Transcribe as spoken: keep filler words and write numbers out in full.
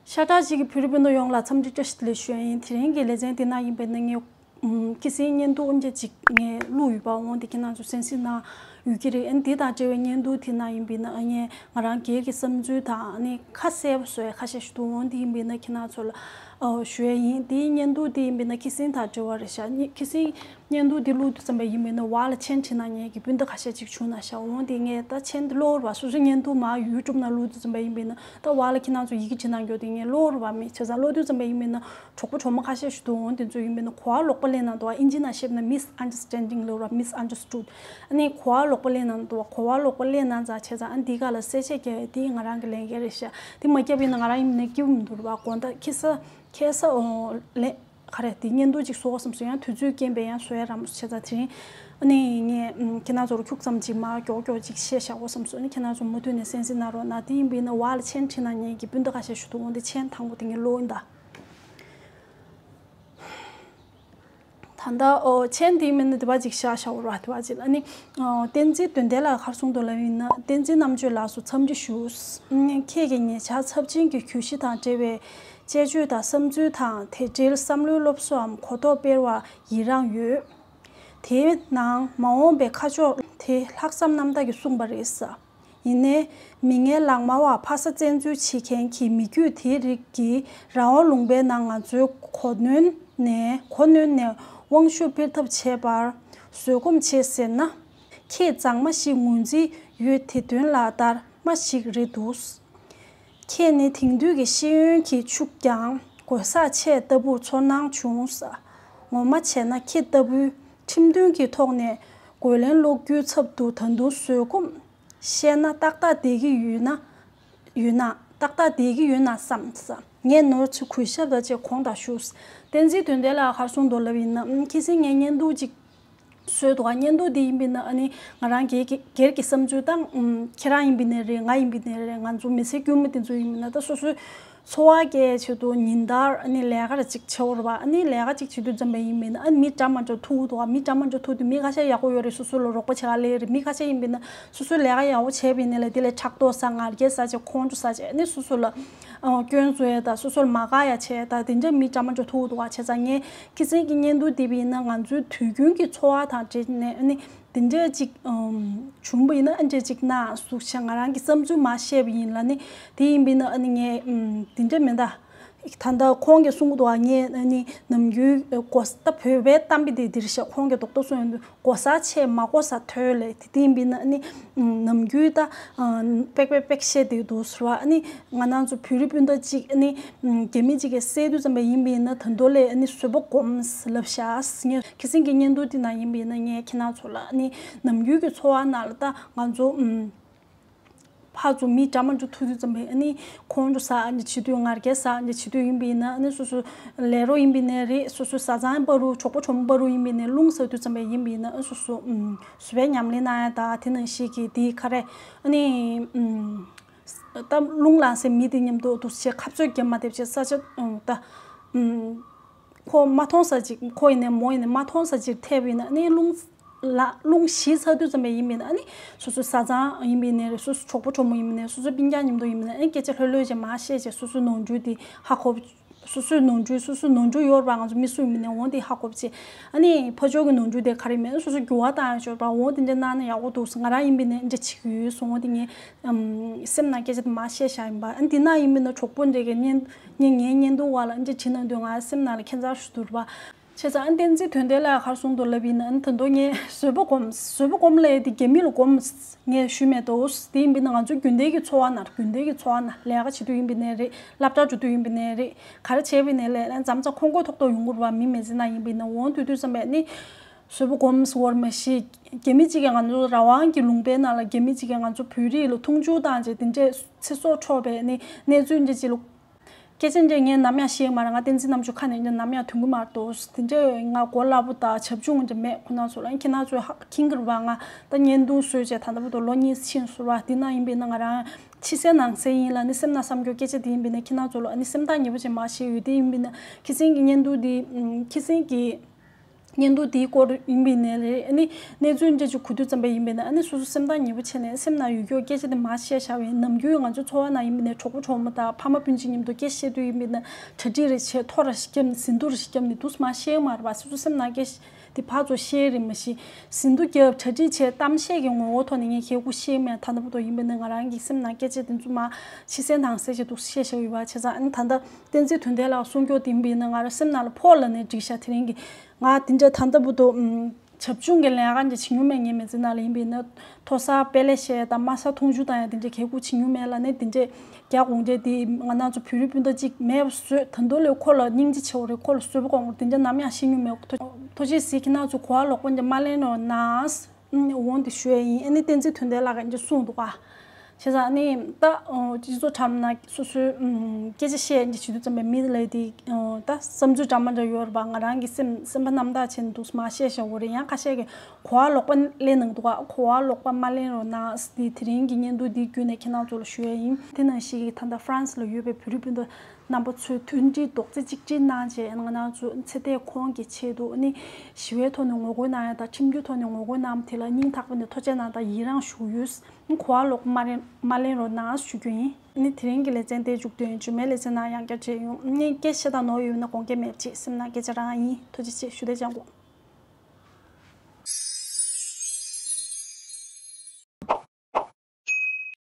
ཤ་ཁྲག་གཅིག་གི་བོད་རིགས་སྤུན་ཟླ་ཡོངས་ལ་འཚམས་འདྲི་བཀྲ་ཤིས་བདེ་ལེགས་ཞུ་ཡ་ཡིན། དེ་རིང་གི་ལེ་ཚན་འདི་ནང་ཡིན་པས་ན་ངས་ཨུམ་ཁྱི་སེང་བརྙན་ཐུང་ཨེམ་ཆི་ཅིག་ངས་བླུགས་ཡོད་པ། འོང་དེ་ཁྱེད་རང་ཚོ་གསན་གཟིགས་གནང་ཡོད་ཀྱི་རེད། ཨ་ནི་འདི་དང་འབྲེལ་བའི་བརྙན་ཐུང་དེ་ནང་ཡིན་པས་ན་ཨ་ངས་ང་རང་སྒེར་གྱི་བསམ་ཚུལ་དང་ཨ་ནི་ཁ་གསལ་པོ་བཟོ་ཡ་ཁ་ཤས་ཤིག་འདུག་འོང་དེ་ཡིན་པས་ན་ཁྱེད་རང་ཚོ་ལ་ཨོ་ཞུ་ཡ་ཡིན། དེའི་བརྙན་ཐུང་དེ་ཡིན་པས་ན་ཁྱི་སེང་དང་འབྲེལ་བ་རེད་ཤག་ཨ་ནི་ཁྱི་སེང་བརྙན་ཐུང་འདི་བླུགས་དུས་ཙམ་པ་ཡིན་པས་ན་འོག་ལ་མཆན་བྲིས་གནང་མཁན་གྱི་སྤུན་ཟླ་ཁ་ཤས་ཅིག་བྱུང་གནང་ཤག་འོང་དེ་ངས་ད་མཆན་འདི་ཀློག་རོགས། སོ་སོའི་བརྙན་ཐུང་མར་ཡུ་ཊུབ་ནང་བླུགས་དུས་ཙམ་པ་ཡིན་པས་ན་ད་འོག་ལ་ཁྱེད་རང་ཚོ་ཡི་གེ་བྲིས་གནང་མཁན་དེ་ངས་ཀློག་རོགས་མེད། བྱས་ཙང་ཀློག་དུས་ཙམ་པ་ཡིན་པས་ན་གྲོགས་པོ་གྲོགས་མོ་ཁ་ཤས་ཤིག་འདུག་འོང་དེ་ཚོ་ཡིན་པས་ན་གོ་བ་ལོག་པ་ལེན་གནང་འདུག་ཨིན་ཇི་ནང་བཤད་པ་ན་མིས་ཨན་ཌར་སི་ཊན་ཌིང་ལབ་ར། མིས་ཨན་ཌར་སི་ཊུཌ། ཨ་ནི་གོ་བ་ལོག་པ་ལེན་གནང་འདུག་གོ་བ་ལོག་པ་ལེན་གནང་ཙང་བྱས་ཙང་ཨ་འདི་ག་ལ་གསལ་བཤད་རྒྱག་ཡ་དེ་ང་རང་གི་ལས་འགན་རེད་ཤག་དེ་མ་བརྒྱབ་པ་ཡིན་ན་ང་རང་ཡིན་ནས་སྐྱིད་པོ་མི་འདུག་ར་བ། དགོང་དག་ཁེ་ས་ཁེ་ས་ཨོ་ལེ། ག་རེ་དེ་བརྙན་ཐུང་ཅིག་བཟོ་དགོས་བསམ་སོང་། ཡང་དུས་ཚོད་རྐྱེན་པས་ཡང་བཟོ་ཡ་རག་མ་སོང་། བྱས་ཙང་དེ་རིང་ཨ་ནི་ངས་ཨམ་ཁྱེད་རང་ཚོར་ཁྱུག་ཙམ་ཅིག་མར་མགྱོགས་མགྱོགས་ཅིག་བཤད་བཞག་དགོས་བསམ་སོང་། ཨ་ནི་ཁྱེད་རང་ཚོ་མུ་མཐུད་ནས་གསན་གཟིགས་གནང་རོགས་གནང་། དེ་ཡིན་པས་ན་འོག་ལ་མཆན་བྲིས་གནང་མཁན་གྱི་སྤུན་ཟླ་ཁ་ཤས་ཤིག་འདུག་འོང་དེ་མཆན་དང་པོ་དེ་ངས་ཀློག་ཡིན་ད། ད་ལྟ་ཨོ་མཆན་དེ་ཡིན་པས་ན་དེ་བ་ཅིག་བཞག་བཞག་རོགས། དེ་བ་ཅིག་ཨ་ནི་ཨོ་བསྟན་འཛིན་དོན་ལྡན་ལགས་ག་རེ་གསུངས་འདུག་ལབ་ཡིན་ན། བསྟན་འཛིན་རྣམ་དཔྱོད་ལགས་སུ་འཚམས་འདྲི་ཞུ། ཁྱེད་ཀྱིས་ཉེ་ཆར་ཚབས་ཆེན་གྱི་གྱོད་གཞི་དང་འབྲེལ་བའི་དཔྱད་བརྗོད་དང་བསམ་ཚུལ་དང་དེ་འབྲེལ་བསམ་བློའི་སློབ་གསོའམ་གོ་རྟོགས་སྤེལ་བར་ཡི་རངས་ཡོད། དེའི་ནང་མ་འོངས་པའི་ཁ་ཕྱོགས་དེ་ལྷག་བསམ་རྣམ་དག་གིས་གསུངས་པ་རེད་ཟེར། ཡིན་ནའི་མི་ངན་ལག་དམར་བ་ཕ་ས་བཙན་འཛུལ་བྱེད་མཁན་གྱི་མི་རྒྱུད་དེའི་རིགས་ཀྱིས་ར་བ་ལུང་པའི་ནང་ང་ཚོའི་གོ་གནོན་ནས་གོ་གནོན་ནས་དབང་ཤུགས་སྤེལ་ཐབས་བྱས་པར་བཟོད་སྒོམ་བྱེད་ཟེར་ན། ཁྱེད་གཙང་མ་ཞིག་ངོས་འཛིན་ཡོད་དེ་དོན་ལ་སྡར་མ་ཞིག་རེད་འདུག་ཁྱེད་ནི་དེང་དུས་ཀྱི་ཤེས་ཡོན་གྱིས་ཕྱུག་ཀྱང་གོ་ས་ཆེ་ལྟ་བུར་ཚོར་སྣང་བྱུང་ས། ངོ་མ་བྱས་ན་ཁྱེད་ལྟ་བུའི་ཁྲིམས་མཐུན་གྱི་ཐོག་ནས་རྒོལ་ལན་སློག་རྒྱུའི་ཚབ་ཏུ་ད་དུང་བཟོད་སྒོམ་བཤད་ན་ཏག་ཏག་བསྡད་ཀྱི་ཡོད་ན། ཡོད་ན་ཏག་ཏག་བསྡད་ཀྱི་ཡོད་ན་བསམ་ས། ངས་ནོར་ཚུ་གུས་ཞབས་དང་བཅས་གོང་དུ་ཞུ། བསྟན་འཛིན་དོན་ལྡན་ལགས་ག་རེ་གསུངས་འདུག་ལབ་ཡིན་ན། ཨམ་ཁྱི་སེང་ངས་བརྙན་ཐུང་ཅིག་བཟོས་འདུག་ཨ་བརྙན་ཐུང་འདི་ཡིན་པས་ན་ཨ་ནི་ང་རང་སྒེར་གྱི་སྒེར་གྱི་བསམ་ཚུལ་དང་། ཨམ་ཁྱེད་རང་ཡིན་པས་ན་རེད། ང་ཡིན་པས་ན་རེད། ང་ཚོ་མི་ཚེ་སྒྱུ་མ་དེ་ཚོ་ཡིན་པས་ན་ད་སོ་སོའི་འཚོ་བ་སྐྱེལ་ཆེད་དུ་ཉིན་ལྟར་ཨ་ནི་ལས་ཀ་ར་ཅིག་བྱེད་འོར་བ། ཨ་ནི་ལས་ཀ་ཅིག་བྱེད་དུས་ཙམ་པ་ཡིན་པས་ན་ཨ་ནི་མི་འདྲ་མ་འདྲ་ཐུག་འདུག་ཨ་མི་འདྲ་མ་འདྲ་ཐུག་དུས་མི་ཁ་ཤས་ཡག་པོ་ཡོད་རེད། སོ་སོ་ལ་རོགས་པ་བྱེད་ག་སླེབས་རེད། མི་ཁ་ཤས་ཡིན་པས་ན་སོ་སོའི་ལས་ཀ་ཡག་པོ་བྱས་པ་ཡིན་ན་ལ་དེ་ལ་ཕྲག་དོག་ཟ། ང་རྒྱལ་ཟ་བྱས་ཁོང་ཁྲོ་ཟ་བྱས། ཨ་ནི་སོ་སོ་ལ་ཨ་སྐྱོན་བཟོ་ཡ་དང་སོ་སོ་ལ་མ་དགའ་ཡ་བྱས་ད་དེ་འདྲ་མི་འདྲ་མ་འདྲ་ཐུག་འདུག་ཨ། བྱས་ཙང་ངས་ཁྱི་སེང་གི་བརྙན་ཐུང་འདི་བས་ན་ང་ཚོའི་དུས་རྒྱུན་གྱི་འཚོ་བ་དང་འབྲེལ་ནས་ཨ་ནི་དེ་འདྲ་ཅིག་ཨམ་བྱུང་བ་ཡིན་ན་ཨ་འདྲ་ཅིག་ན་ཟུག་ཆ་ང་རང་གི་བསམ་ཚུལ་མ་བཤད་པ་ཡིན་ལ་ནི། དེ་ཡིན་པས་ན་ཨ་ནི་ངས་ཨམ་དེ་འདྲ་མེད་ད། ད་ལྟ་ཁོང་གིས་གསུང་གི་འདུག་ཨ། ངས་ཨ་ནི་ནམ་རྒྱུན་གོ་ས་ད་བོད་པའི་གཏམ་དཔེ་དེ་འདིར་བཤད། ཁོང་གིས་རྡོག་རྡོག་གསུངས་ཡོང་དུས་གོ་ས་ཆེ་མ་གོ་ས་མཐོ་ལས་དེ་དེ་ཡིན་པས་ན་ཨ་ནི་ནམ་རྒྱུན་ད་པེག་པེག་པེག་བཤད་དེ་འདུག་ཟེར་བ། ཨ་ནི་ང་རང་ཚོ་བོད་རིགས་སྤུན་ཟླ་གཅིག་ཨ་ནི་རྒྱ་མི་གཅིག་གིས་བསད་དུས་ཙམ་པ་ཡིན་པས་ན་ད་དུང་ལས་ཨ་ནི་བཟོད་པ་སྒོམས་ལབ་ཤག་ངས་ཁྱི་སེང་གི་བརྙན་ཐུང་དེ་ནང་ཡིན་པས་ན་ངས་ཁྱེད་རང་ཚོ་ལ་ཨ་ནི་ནམ་རྒྱུན་གྱི་འཚོ་བ་ནང་ལ་ད་ང་ཚོ་ཨམ། ཕར་ཚུར་མི་འདྲ་མ་འདྲ་ཐུག་དུས་ཙམ་པས་ཨ་ནི་ཁོང་ཁྲོ་ཟ་འདྲ་བྱེད་དུས། ང་རྒྱལ་ཟ་འདྲ་བྱེད་དུས་ཡིན་པས་ན་ཨ་ནི་སོ་སོ་ལས་རོགས་ཡིན་པས་ན་རེད། སོ་སོའི་བཟའ་ཚང་བར་དུ་གྲོགས་པོ་གྲོགས་མོ་བར་དུ་ཡིན་པས་ན་རླུང་ཟ་དུས་ཙམ་པས་ཡིན་པས་ན་ཨ་སོ་སོ་ཨུམ་བཟོད་པའི་ཉམས་ལེན་གནང་ཡ་ད་དེ་ནང་བཞིན་གྱི་དེ་ག་རེ་ཨ་ནི་ཨུམ་ད་རླུང་ལངས་སའི་མི་དེ་མཉམ་དུ་འདུག་སེ་ཁ་རྩོད་རྒྱབ་མ་བསྡད་བྱས་ས་ཆ་ཨུམ་ད་ཨུམ། ཁོ་མ་མཐོང་ས་ཅིག་ཁོ་ཡིན་ནའི་མོ་ཡིན་ནའི་མ་མཐོང་ས་ཅིག་ཐེབས་ཡིན་ན་ཨ་ནི་རླུང་ལ་རླུང་གཞི་ཚ་དུས་ཙམ་པས་ཡིན་པས་ན་ཨ་ནི་སོ་སོའི་བཟའ་ཚང་ཡིན་པས་ན་རེད། སོ་སོའི་གྲོགས་པོ་གྲོགས་མོ་ཡིན་པས་ན་རེད། སོ་སོའི་སྤུན་ཀྱག་མཉམ་དུ་ཡིན་པས་ན་ཨ་ནི་སྐད་ཆ་ལྷོད་ལྷོད་བྱས་མར་བཤད་བྱས་སོ་སོའི་ནོར་འཁྲུལ་དེ་ཧ་གོ། སོ་སོའི་ནོར་འཁྲུལ་སོ་སོའི་ནོར་འཁྲུལ་ཡོད་རེད་པ། ང་ཚོ་མི་སུ་ཡིན་པས་ན་འོང་དེ་ཧ་གོ་བྱས་ཨ་ནི་ཕར་ཕྱོགས་ཀྱི་ནོར་འཁྲུལ་དེ་ག་རེ་མེད་ན་སོ་སོ་འགྱུར་བ་བཏང་ཡ་ཡོད་རེད་པ། འོང་དེ་འདྲ་གནང་ན་ཡག་པོ་འདུག་ང་རང་ཡིན་པས་ན་འདྲ་བྱེད་ཀྱི་ཡོད་སོང་། འོང་དེ་ངས་སེམས་ནང་སྐད་ཆ་དེ་མར་བཤད་བཞག་ཡིན་པ། ཨ་ནི་དེ་ན་ཡིན་པས་ན་གྲོགས་པོ་འདྲ་གིས་བརྙན་ངའི་བརྙན་ཐུང་བ་ལ་འདི་བྲིས་གནང་དུས་ང་སེམས་ནང་ལ་ཁྱད་མཚར་ཞིག་འདུག་པ། བྱས་ཙང་ཨ་བསྟན་འཛིན་དོན་ལྡན་ལགས་ག་རེ་གསུངས་འདུག་ལབ་ཡིན་ན། ཨ་ནི་ད་དུང་ངས་བཟོད་པ་སྒོམ། བཟོད་པ་སྒོམ་ལབ་ཡས་དེ་རྒྱ་མི་ལ་སྒོམ་ངས་ཞུས་མེད་དོ། དེ་ཡིན་པས་ན་ང་ཚོའི་རྒྱུན་ལྡན་གྱི་འཚོ་བ་ནང་རྒྱུན་ལྡན་གྱི་འཚོ་བ་ནང་ལས་ཀ་བྱེད་དུས་ཡིན་པས་ན་རེད། སློབ་གྲྭ་འགྲོ་དུས་ཡིན་པས་ན་རེད། ག་རེ་བྱས་པས་ན་ལས་ལན་མཚམས་མཚམས་ཁོང་ཁྲོ་ཐོག་ཐོག་ཡོང་གི་རེད་པ། མི་མེད་ཚེ་ན་ཡིན་པས་ན་འོང་དུས་དུས་ཙམ་པས་ནི་བཟོད་པ་སྒོམ་ཟེར་བ་མ་གཞི་རྒྱ་མི་གཅིག་གིས་ང་ཚོ་རང་དབང་གི་ལུང་པའི་ནང་ལ་རྒྱ་མི་གཅིག་གིས་ང་ཚོ་བོད་རིགས་ལ་མཐོང་ཆུང་བཏང་བྱས་དེ་འདྲས་ཚེ་སྲོག་འཕྲོག་པའི་ནི་གནས་ཚུལ་འདི་གཅིག་ལ། སྐད་ཆ་འདི་ངས་ནམ་ཡང་བཤད་མ་རེད། ང་བསྟན་འཛིན་རྣམ་དཔྱོད་ཁ་ནས་འདི་ནམ་ཡང་ཐོན་གི་མ་རེད་དོ། དེ་འདྲས་ང་གོ་སླ་པོ་དང་བྱབ་ཆུང་འདི་མེད། ཁོ་ན་ཚོ་ལ་ཁྱེད་རང་ཚོས་ཧ་མཁྱེན་གི་རེད་པ། ང་ད་བརྙན་ཐུང་བཟོས་བྱས་ད་ལྟ་བར་དུ་ལོ་གཉིས་ཕྱིན་སོང་ར། དེ་ན་ཡིན་པས་ན་ང་རང་ཕྱི་གསལ་ནང་གསལ་ཡིན་ལ་ནི་སེམས་ནང་བསམ་རྒྱུ་སྐད་ཆ་དེ་ཡིན་པས་ན་ཁྱེད་རང་ཚོ་ལ་ནི་སེམས་ཐག་ཉེ་པོ་བྱས་མ་བཤད་ཡོད། དེ་ཡིན་པས་ན་ཁྱི་སེང་གི་བརྙན་ཐུང་འདི་ཁྱི་སེང་གི་བརྙན་ཐུང་དེའི་སྐོར་ཡིན་པའི་ནས་རེད། ཨ་ནི་གནས་ཚུལ་འདྲ་ཅིག་གོ་དུས་ཙམ་པ་ཡིན་པའི་ནས། ཨ་ནི་སོ་སོ་སེམས་ཐག་ཉེ་པོ་བྱས་ནས་སེམས་ནང་ཡོད་རྒྱུ་སྐད་ཆ་དེ་མར་བཤད་བཞག་པ་ཡིན། ནམ་རྒྱུན་ང་ཚོ་འཚོ་བ་ནང་ཡིན་པའི་ནས་གྲོགས་པོ་གྲོགས་མོ་དང་ཕ་མ་སྤུན་མཆེད་མཉམ་དུ་སྐད་བཤད་དུས་ཡིན་པའི་ནས་གྲ་སྒྲིག་རེ་བྱས། ཐོ་རེ་བརྒྱབ་ནས་ཟིན་ཐོ་རེ་བརྒྱབ་ནས་འདུག་སེ་མར་བཤད་མ་རེད་པ། སོ་སོ་སེམས་ནང་སྐད་ཆ་དེ་ཕར་ཚུར་བཤད་རེད། མ་གཞི་ཟིན་ཐོ་བརྒྱབ་གྲ་སྒྲིག་བྱས་གཏམ་བཤད་ཀྱི་ངོ་བོ་ཐོག་ནས་ངས་གལ་སྐུ་བཤད་མེད། ད་ལྟ་བར་དུ་ཡིན་པའི་ནས་ང་རང་གི་སེམས་ནང་སྐད་ཆ་དེ་ཚོ་མར་ཕྱི་གསལ་ནང་གསལ་ཞིག་འདུག་སེ་བཤད་བཞག་ཡོད་པ། བྱས་ཙང་ཨ་ནི་ད་ལྟ་བསྟན་འཛིན་དོན་ལྡན་ལགས་གསུང་རྒྱུ་དེ་ཡིན་པའི་ནས་ང་རང་སེམས་ནང་ལ་ཕོག་ལབ་ནས་འགྲིག་ཤག་དེ་རིང་གི་ང་དེ་འདྲ་ད་ལྟ་བར་དུ་ཨམ་བྱབ་ཆུང་གི་ལས་ཀ་འདྲ་བྱེད་མྱོང་མེད། ངའི་མི་ཚེ་ནང་ལ་ཡིན་པའི་ནས་མཐོ་གསར་དཔེ་ལེགས་བཤད་དང་དམའ་གསར་འཐུང་ཆུ་དང་ཡང་དེ་འདྲ་གལ་སྐུ་བྱེད་མྱོང་མེད་ལབ་ནས། དེ་འདྲ་རྒྱ་གུང་ཁྲན་དེ་ང་རང་ཚོ་བོད་རིགས་སྤུན་ཟླ་གཅིག་མེད་པ་བཟོས། ད་དུང་ལས་ཁོ་ལ་སྙིང་རྗེ་ཆེ་བ་རེད། ཁོ་ལ་བཟོད་པ་སྐོང་བ་དེ་འདྲ་ནམ་ཡང་བཤད་མྱོང་མེད། ཐུགས་རྗེ་གཟིགས། ཁྱེད་རང་ཚོ་གོ་བ་ལོག་པ་འདྲ་མ་ལེན་རོགས་གནང་། འོང་དེ་ཞུ་ཡ་ཡིན། ཨ་ནི་བསྟན་འཛིན་དོན་ལྡན་ལགས་ཀྱིས་འདི་གསུངས་འདུག་ག་བྱས་ཙང་ཨ་ནི་ད་སྤྱི་ཚོགས་དྲ་ལམ་ནང་སོ་སོའི་སྐད་ཆ་བཤད་འདི་བྱེད་དུས་ཙམ་པའི་མི་ལ་དེ་ད་བསམ་ཚུལ་འདྲ་མི་འདྲ་ཡོད་རེད་པ། ང་རང་གི་སེམས་སེམས་པ་རྣམ་དག་བྱས་ནས་འདུག་སེ་མར་བཤད་བཞག་པ་རེད། ཡང་ཁ་ཤས་ཀྱིས་གོ་བ་ལོག་པ་ལེན་གནང་འདུག་ག་གོ་བ་ལོག་པ་མ་ལེན་རོགས་གནང་། དེ་དེ་རིང་གི་བརྙན་ཐུང་འདི་བརྒྱུད་ནས་ཁྱེད་རང་ཚོ་ལ་ཞུ་ཡ་ཡིན། དེ་ནང་བཞིན་གྱི་ད་ལྟ་ཧྥ་རན་སི་ལ་ཡོད་པའི་བོད་རིགས་སྤུན་ཟླ་རྣམ་པ་ཚོས་མཐུན་སྒྲིལ་རྡོག་རྩ་གཅིག་སྒྲིལ་གནང་བྱས། ང་རང་ཚོ་ཚེ་འདས་ཁོང་གི་ཆེད་དུ་ནི་ཞི་བའི་ཐོག་ནས་ངོ་རྒོལ་གནང་ཡ་དང་ཁྲིམས་སྒྱུར་ཐོག་ནས་ངོ་རྒོལ་གནང་བ་དེ་ལ་སྙིང་ཐག་པ་ནས་ཐུགས་རྗེ་གནང་དང་ཡི་རངས་ཞུ་ཡོད། གོ་བ་ལོག་མ་རེ་མ་ལེན་རོགས་གནང་ཞུ་རྒྱུ་ཡིན། ནི་དེ་རིང་གི་ལེ་ཚན་དེ་མཇུག་བསྡུས་ཡིན། རྗེས་མའི་ལེ་ཚན་ནང་ཡང་བསྐྱར་མཇལ་ཡོང་། ནི་སྐད་ཆ་དང་ནོར་ཡོད་ན་དགོངས་འགལ་མེད་པ་བྱེད། སེམས་ནང་སྐད་ཆ་རང་ཡིན། ཐུགས་རྗེ་ཆེ། ཞུ་བདེ་ལྗང་གུ།